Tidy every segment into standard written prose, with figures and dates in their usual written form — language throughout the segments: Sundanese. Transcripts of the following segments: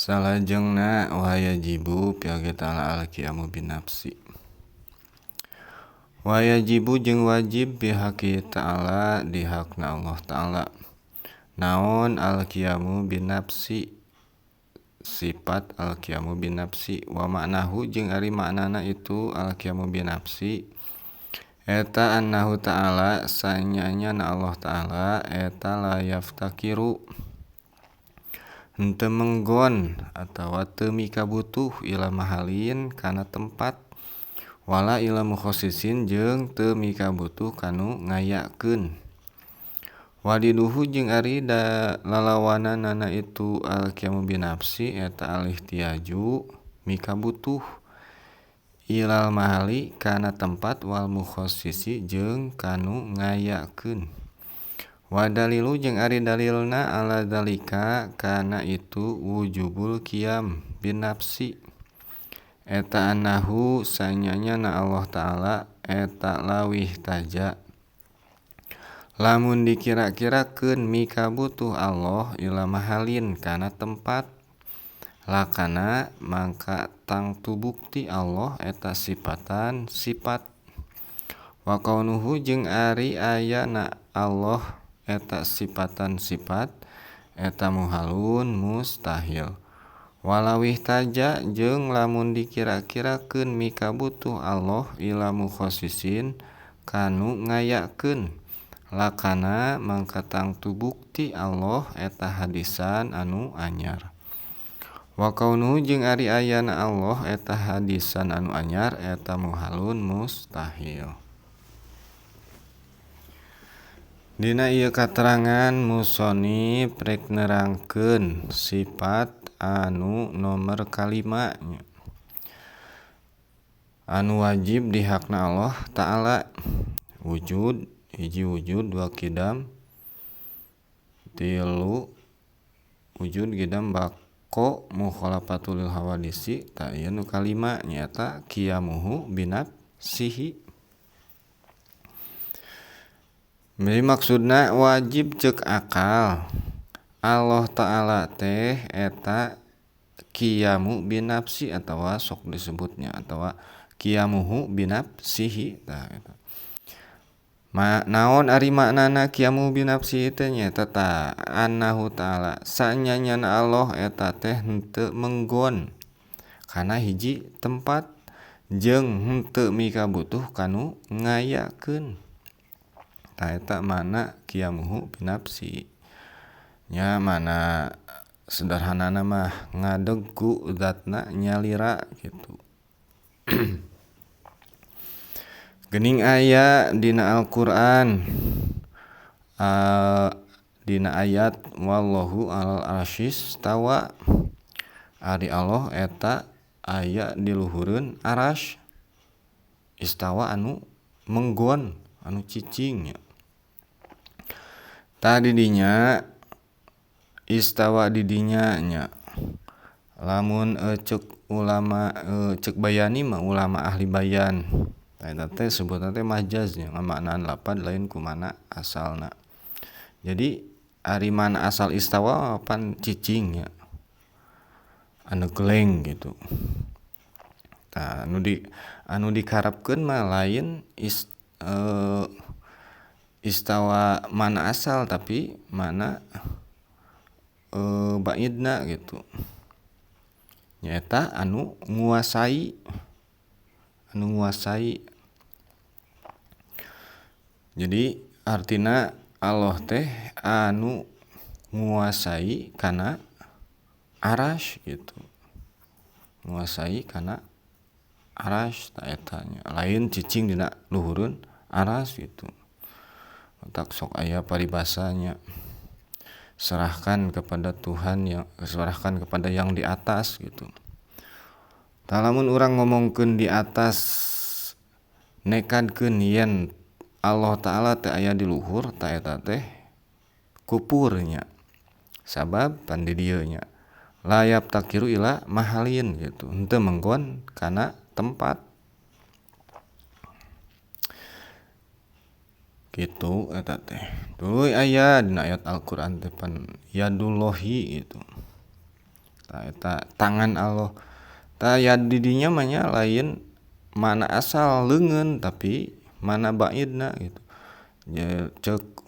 Salajengna wa yajibu piage ta'ala al-qiyamu binafsi. Wa yajibu jeung wajib pihaki ta'ala di hakna Allah ta'ala. Naon al-qiyamu binafsi, sifat al-qiyamu binafsi wa maknahu jeung ari maknana itu al-qiyamu binafsi eta annahu ta'ala sanyanya na Allah ta'ala eta la yaftakiru henteu menggon atawa teu mikabutuh ila mahalin kana tempat wala ila mukhassisin jeung teu mikabutuh kanu ngayakeun. Wadiduhu jeung ari da lalawananana itu al-qiyamu binafsi eta al-ihtiyaju mikabutuh ilal mahali kana tempat wal mukhassisi jeung kanu ngayakeun. Wa dalilu jeung ari dalilna ala zalika kana itu wujubul qiyam binafsi eta annahu sanyanya na Allah ta'ala eta lawih taja lamun dikira-kirakeun mikabutuh Allah ila mahalin kana tempat lakana mangka tangtu bukti Allah eta sifatan sifat wa kaunuhu jeung ari aya na Allah eta sifatan sifat eta muhalun mustahil. Walawih taja jeung lamun dikira-kirakeun mikabutuh Allah ila mukhassisin kanu ngayakeun lakana mangka tangtu bukti Allah eta hadisan anu anyar. Wa kaunuhu jeung ari ayana Allah eta hadisan anu anyar eta muhalun mustahil. Dina ieu katerangan musonif rek nerangkeun sifat anu nomor kalima nya anu wajib di hakna Allah ta'ala. Wujud hiji wujud dua kidam tilu wujud kidam bako mukhalafatul lil hawadisi ta ieu nu kalima nyaeta qiyamuhu binafsihi. Jadi maksudna wajib cek akal Allah ta'ala teh eta qiyamu binafsi atawa sok disebutnya atawa qiyamuhu binafsihi tah eta. Naon ari maknana qiyamu binafsi teh nyaeta ta annahu ta'ala sanyanyana Allah eta teh henteu menggon kana hiji tempat jeung henteu mikabutuh kanu ngayakeun. Tah eta makna qiyamuhu binafsi nya mana sederhanana mah ngadeg ku zatna nyalira gitu. Geuning aya dina Al-Qur'an dina ayat wallahu alal arsyis tawa ari Allah eta aya di luhureun arasy istawa anu menggon anu cicing nya. Tadi dinya istawa didinya nya lamun cek ulama cek bayani mah ulama ahli bayan eta teh sebutna teh majaz nya ngamaknaan lapad lain kumana asalna. Jadi ari mana asal istawa pan cicing nya anu geleng gitu. Tah anu dikarepkeun mah lain istawa mana asal tapi mana baidna gitu nyaeta anu nguasai jadi artina Allah teh anu nguasai kana arasy gitu nguasai kana arasy ta eta nya lain cicing dina luhureun arasy gitu. Tak sok aya paribasanya serahkan kepada Tuhan yang serahkan kepada yang di atas gitu. Tah lamun urang ngomongkeun di atas nekadkeun yen Allah ta'ala teh aya di luhur ta eta teh kupur nya. Sabab pan di dieu nya layap takiru ila mahalin gitu henteu menggon kana tempat gitu eta teh. Tuluy aya dina ayat Al-Qur'an teh pan yadullahi gitu. Tah eta tangan Allah. Tah yad di dinya mah nya lain mana asal leungeun tapi mana baidna gitu. Ya cek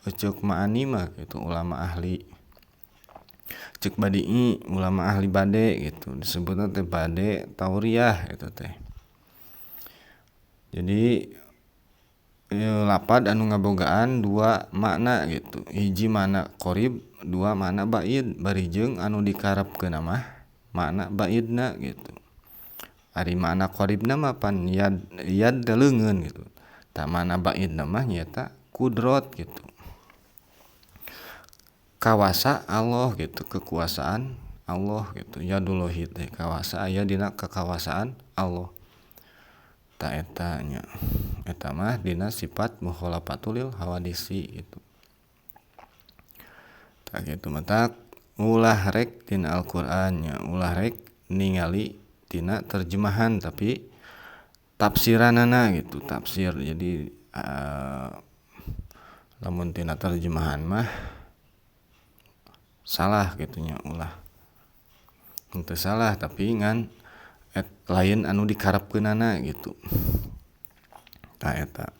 cek ma'ani mah gitu ulama ahli. Cek badi'i ulama ahli bade gitu disebutna teh bade tauriah eta teh. Jadi lapad anu ngabogaan dua makna gitu. Hiji makna qarib, dua makna baid, bari jeung anu dikarepkeun mah makna baidna gitu. Ari makna qaribna mah pan yad yad teh leungeun gitu. Tah makna baidna mah nyaeta kudrot gitu. Kawasa Allah gitu, kekuasaan Allah gitu. Yadullahi teh kawasa aya dina kekawasaan Allah. Tah eta nya. Eta mah dina sifat mukhalafatul lil hawadisi gitu. Tah kitu matak ulah rek tina Al-Qur'an nya, ulah rek ningali tina terjemahan tapi tafsiranana gitu, tafsir. Jadi lamun tina terjemahan mah salah gitu nya, ulah henteu salah tapi ngan lain anu dikarepkeunana gitu. Tah eta.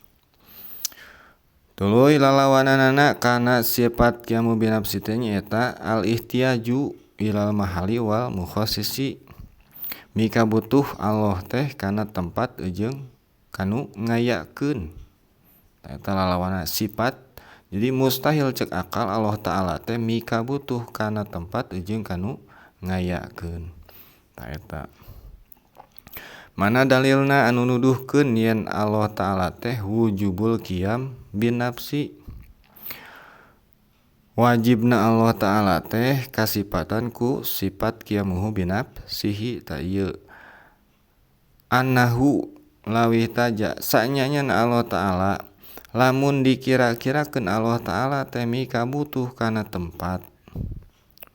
Tuluy lalawananana kana sifat qiyamu binafsi teh nyaeta al ihtiyaju ilal mahali wal mukhassisi. Mika butuh Allah teh kana tempat jeung kanu ngayakeun. Tah eta lalawana sifat. Jadi mustahil cek akal Allah Ta'ala teh mika butuh kana tempat jeung kanu ngayakeun. Tah eta. Mana dalilna anu nuduhkeun yen Allah Ta'ala teh wujubul qiyam binafsi. Wajibna Allah Ta'ala teh kasipatan ku sifat qiyamuhu binafsihi. Ta ieu annahu lawih taja sanyanya Allah Ta'ala lamun dikira-kirakeun Allah Ta'ala teh mika butuh kana tempat,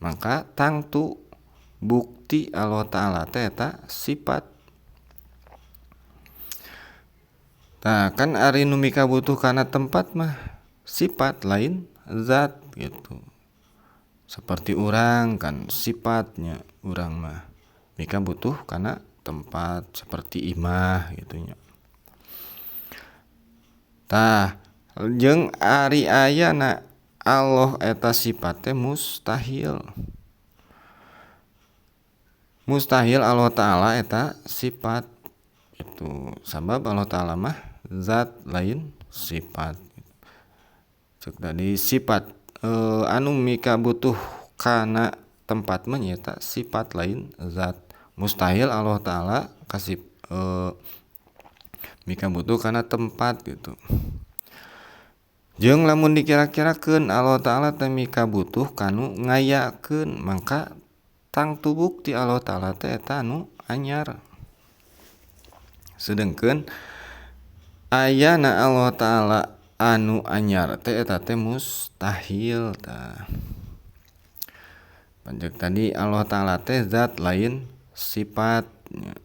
maka tangtu bukti Allah Ta'ala teh eta sifat. Tah kan ari nu mika butuh kana tempat mah sifat lain zat gitu. Seperti urang kan sifatnya urang mah mika butuh kana tempat seperti imah gitu nya. Tah jeung ari ayana Allah eta sifat teh mustahil. Mustahil Allah Ta'ala eta sifat itu. Sabab Allah Ta'ala mah zat lain sifat. Cek tadi sifat anu mika butuh kana tempat mah nyaeta sifat lain zat. Mustahil Allah Ta'ala kasih mika butuh kana tempat gitu. Jeung lamun dikira-kirakeun Allah Ta'ala teh mika butuh kanu ngayakeun, mangka tangtu bukti Allah Ta'ala teh eta anu anyar. Sedengkeun ayana Allah Ta'ala anu anyar teh eta teh mustahil tah. Panjek tadi Allah Ta'ala teh zat lain sifatnya.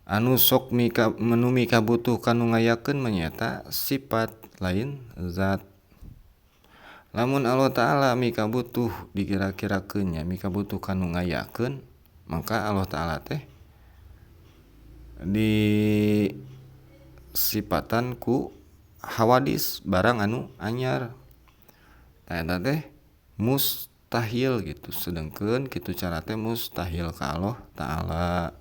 Anu sok mika menu mika butuh kanu ngayakeun mah nyaeta sifat lain zat. Lamun Allah Ta'ala mika butuh dikira-kirakeun nya mika butuh kanu ngayakeun, maka Allah Ta'ala teh di sifatan ku hawadis barang anu anyar. Tah eta teh mustahil gitu. Sedengkeun kitu cara teh mustahil ka Allah Ta'ala.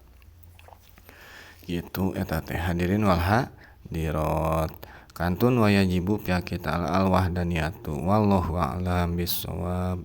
Gitu eta teh hadirin wal hadirat. Kantun wayajibu pihak kita al wahdaniyatu. Wallahu a'lam bissawab.